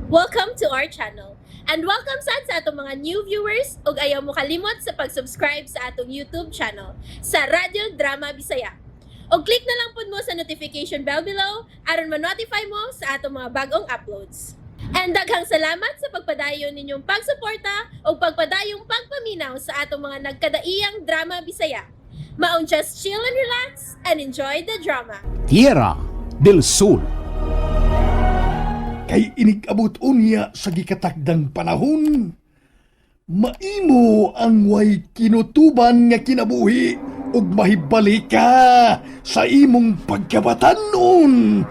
Welcome to our channel. And welcome sad sa atong mga new viewers ug ayaw mo kalimot sa pag-subscribe sa atong YouTube channel sa Radyo Drama Bisaya. Og click na lang pud mo sa notification bell below aron ma-notify mo sa atong mga bagong uploads. And daghang salamat sa pagpadayon ninyong pagsuporta ug pagpadayong pagpaminaw sa atong mga nagkadaiyang drama Bisaya. Maong just chill and relax and enjoy the drama. Tierra del Sol. Kay inig-abot unya sa gikatakdang panahon, maimo ang way kinutuban nga kinabuhi ug mahibalik ka sa imong pagkabatanon.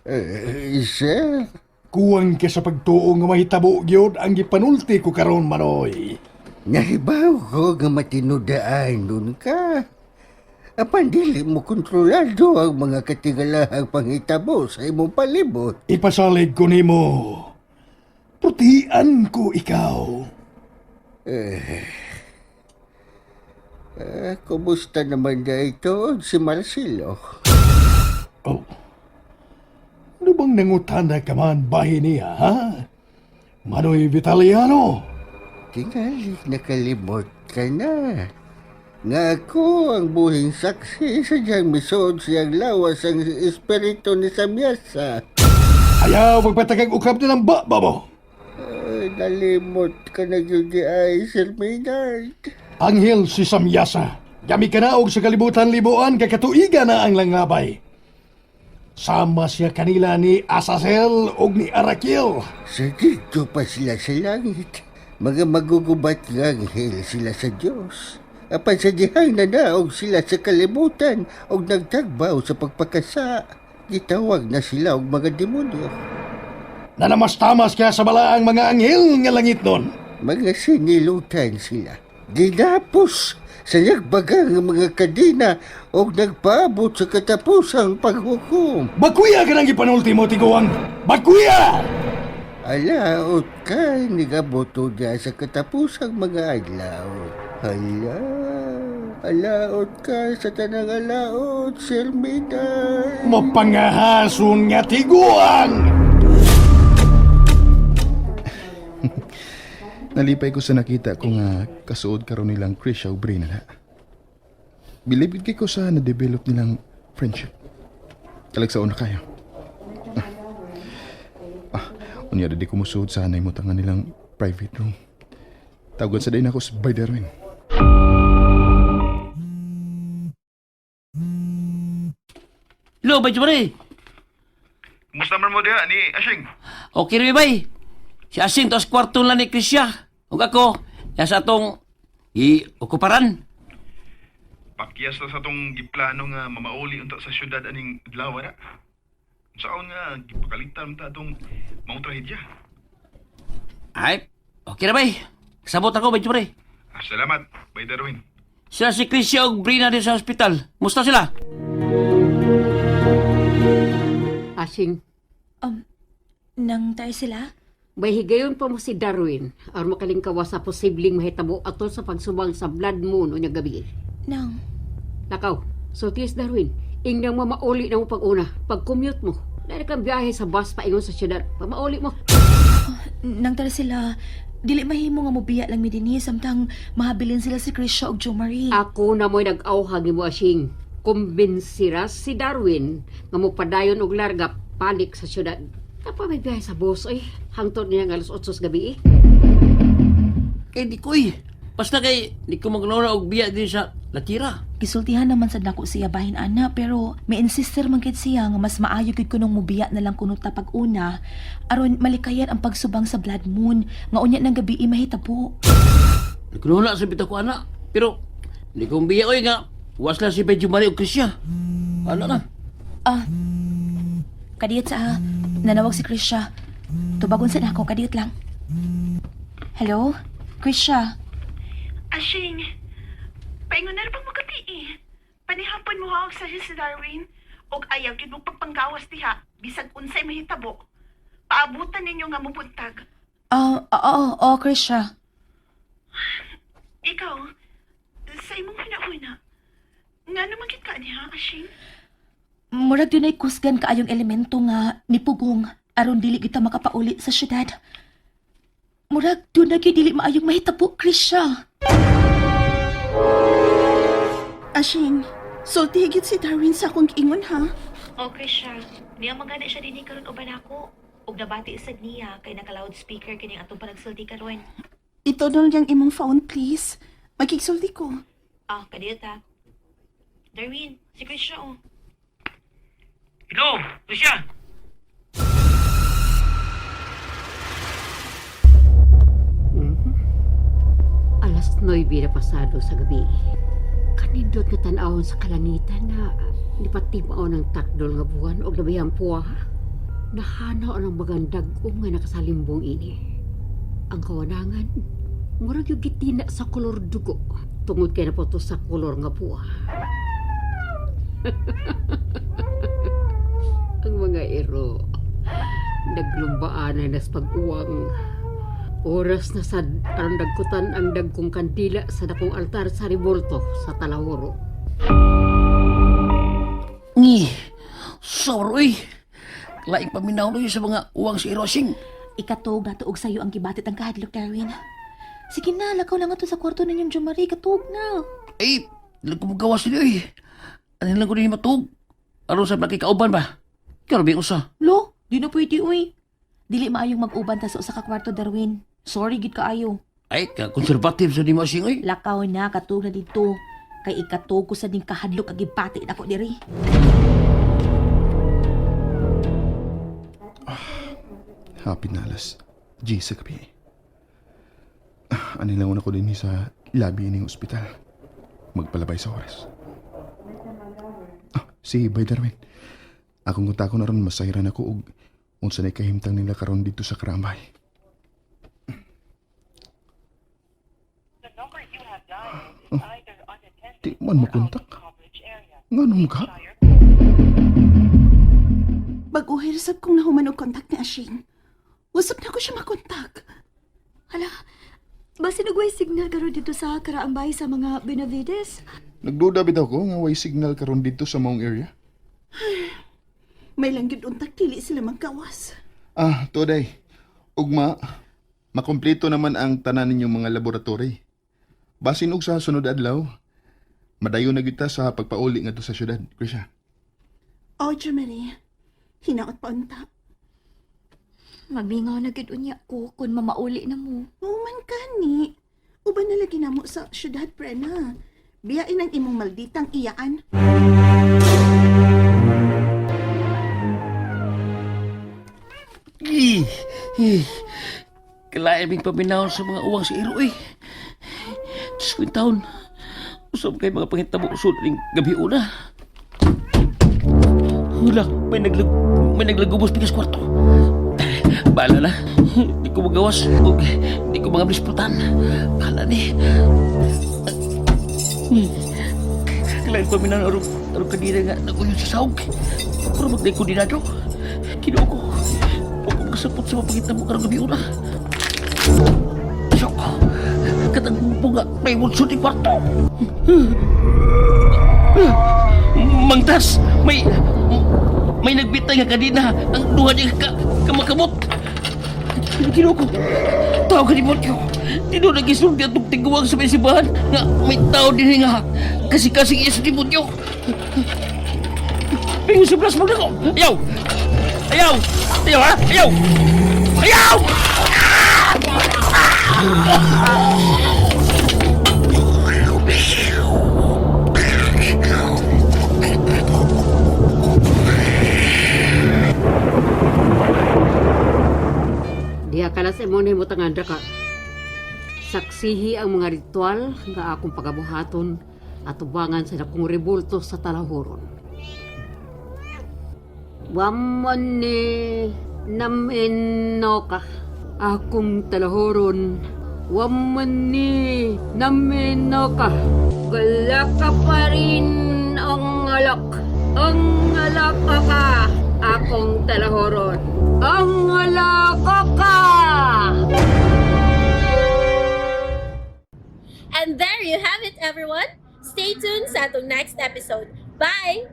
Eh, sir, Kuwang ka sa pagtuo nga mahitabo gyud ang gipanulti ko karon, Manoy. Nahibaw ko nga matinudaan nun ka. Apan dili mo kontrolado ang mga katigalahang panghitabo sa imong palibot. Ipasalig ko nimo. Prutian ko ikaw. Eh, kumusta naman na ito si Marcelo? Oh. Ano bang nangutana ka man bahin niya, ha? Manoy Vitaliano. Tingali nakalimot ka na. Nga ako ang buhing saksi sa diyang misod siyang lawas ang espiritu ni Samyasa. Ayaw magpatagag ukab na ng baba mo. Eh, nalimot ka na gyud di ay, Sir Maynard. Anghel si Samyasa. Gami ka na og sa kalibutan libuan kakatuiga na ang langabay. Sama siya kanila ni Azazel og ni Arakil. Sa dito pa sila sa langit. Mga magugubat nga anghel sila sa Diyos. Apan sa dihang nanaog sila sa kalibutan og nagtagbaw sa pagpakasa. Gitawag na sila og mga demonyo. Nanamastamas kaya sa balaang mga anghel nga langit nun. Mga sinilutan sila. Ginapos sa nagbagang mga kadena og nagpaabot sa katapusang paghukom. Bakuya ka nang gipanulti mo, tiguang! Bakuya! Alaot ka, nigaboto niya sa katapusang mga adlaw. Hala, alaot ka sa tanang alaot, Sir Miday. Mapangahason nga tiguang! Nalipay ko sa nakita ko nga kasuod karon nilang Krisha ug Brina na. Bilib gid kay ko sa na-develop nilang friendship. Talag sa una kayo. Ah, unya di ko musuod sa anay mo tanga nilang private room. Tawagan sa day nako si Bay Darwin. Hello, Bay Jumari. Kumusta man mo diha ni Ashing? Okay rin, bay. Si Asing, tos kwarto lang ni Krisya. Ug ako, nasa atong i-okuparan. Pakyas na sa tong giplano nga mamauli unta sa syudad aning adlaw na. Saon nga gipakalitan ta atong maong trahedya. Ay, okay na, bay. Sabot ako, Bay Jumari. Ah, salamat, Bay Darwin. Sila si Krisya ug Brina din sa ospital. Musta sila? Asing, Nang tayo sila? May higayon pa mo si Darwin aron makalingkawa sa posibleng mahitabo atol sa pagsubang sa blood moon unya gabi. Nang, Lakaw, so tis Darwin, ingnang mamauli na mo pag-una, pag-commute mo. Dahil kang biyahe sa bus paingon sa syudad, pamauli mo. Nang tayo sila, dili mahimo nga mobiya lang mi dinhi samtang mahabilin sila si Krisha ug Jo Marie. Ako na mo'y nag-awhag mo, Asing. Kumbinsira si Darwin nga mopadayon og larga palik sa syudad. Napa may biyahe sa bus ay hangtod niya nga alas 8 sa gabi eh. Kay di ko eh. Basta kay di ko maglora og biya din sa Latira. Gisultihan naman sad nako siya bahin ana pero may insister man gid siya nga mas maayo gid kunong mobiya na lang kuno ta pag-una aron malikayan ang pagsubang sa blood moon nga unya ng gabi mahitabo. Nagkunula sa bitaw ko, ana. Pero, di ko biya oy nga. Was lang si Bay Jumari og Krisya. Ano na? Ah, kadiyot sa nanawag si Krisha. Tubagon sa nako kadiyot lang. Hello, Krisha. Ashing, paingon na rin Makati eh. Panihapon mo hawag sa si Darwin. Og ayaw gyud mo pagpanggawas diha, bisag unsay mahitabo. Paabutan ninyo nga mubuntag. Ah, oo, oo, Krisha. Ikaw, sa imong hunahuna, nga naman gid ka niya, Ashing? Murag dunay kusgan kaayong elemento nga nipugong aron dili kita makapauli sa syudad. Murag dunay gyud dili maayong mahitabo, Krisha. Ashing, sulti higit si Darwin sa akong giingon ha. Oh, Krisha, niya magana siya dinhi karon uban ako. Ug nabati sad niya kay naka loudspeaker kining atong panagsulti karon. Itodol niyang imong phone, please. Magigsulti ko. Ah, kaniyo ta. Darwin, si Krisha oh. Hello, Krisha. Alas 9 na pasado sa gabi. Kanindot nga tan-awon sa kalangitan na nipatimaw ng takdol nga buwan og nabiyang puwa. Nahanaw ang magandag nga nakasalimbong ini. Ang kawanangan, murag yung gitina sa kolor dugo tungod kay napoto sa kolor nga puwa. Ang mga iro, naglumbaan na nas pag-uwang. Oras na sad aron dagkutan ang dagkong kandila sa dakong altar sa Revolto sa Talahuro. Ngi, sorry. Laing paminaw na sa mga uwang si Erosing. Ikatog na tuog sayo ang gibatit ang kahadlok, Darwin. Sige na, lakaw lang ato sa kwarto ninyong Jomari. Katog na. Ay, dili ko magawas niyo eh. Ano lang ko din matug? Aron sa nakikauban ba? Kaya ba usa? Lo, di na pwede, uy. Dili maayong mag-uban ta sa usa ka kwarto, Darwin. Sorry, gid kaayo. Ay, ka-conservative sa di mo asing oy. Lakaw na, katog na dito. Kay ikatog ko sa ding kahadlok ang gibati nako diri. Happy na alas. G sa gabi. Ah, ano lang ko din sa labi ning ospital. Magpalabay sa oras. Ah, si Bay Darwin. Akong konta ko na ron, masayran ako og unsa na kahimtang nila karon dito sa Karambay. Oh, di man makontak. Nganong ka? Bag-uhay sab kong nahuman og kontak ni Ashing. Usap na ko siya makontak. Hala, basta nagway signal karon dito sa Karaambay sa mga Benavides. Nagduda bitaw ko nga way signal karon dito sa maong area. May lang gyud untak dili sila magkawas. Ah, today. Ugma, makumpleto naman ang tanan ninyong mga laboratory. Basin og sa sunod adlaw, madayon na gyud ta sa pagpauli ngadto sa syudad, Krisha. Oh, Jomari. Hinaot pa unta. Magmingaw na gid unya ko kung mamauli na mo. Oo man kani. Uban na lagi namo sa syudad, Prena. Biyain ang imong malditang iyaan. Ih, ih. Kalain ming paminaw sa mga uwang si Iro eh. Diyos ko yung taon. Usap kay mga pangitabo usod ning gabi una. Hula, may naglagubos pikas kwarto. Bahala na. Di ko magawas. Og di ko mga blisputan. Bahala ni. Kalain paminaw arong arong kanina nga naguyon sa sahog. Pero magday ko dinado. Kinuo ko. Huwag ko makasapot sa mapagitabo karong gabi una. Siyok! Katang bunga, may wunso ni kwarto! Mangtas! May nagbitay nga kanina ang duha niya ka, kamakamot! Ginoo ko! Tao ka ni Mortio! Dino nagisulti atong tiguang sa may simbahan nga may tao din nga kasi-kasing iya sa demonyo! Pingo sa blas mo na ko! Ayaw! Ayaw! Ayaw ha? Ayaw! Ayaw! Diha ka lang sa imong nahimutangan ka. Saksihi ang mga ritual nga akong pagabuhaton at tubangan sa dakong rebulto sa Talahoron. Wamon ni naminoka akong Talahoron. Wamon ni naminoka. Wala ka pa rin ang alak. Ang alak ka akong Talahoron. Ang alak ka! And there you have it, everyone. Stay tuned sa atong next episode. Bye!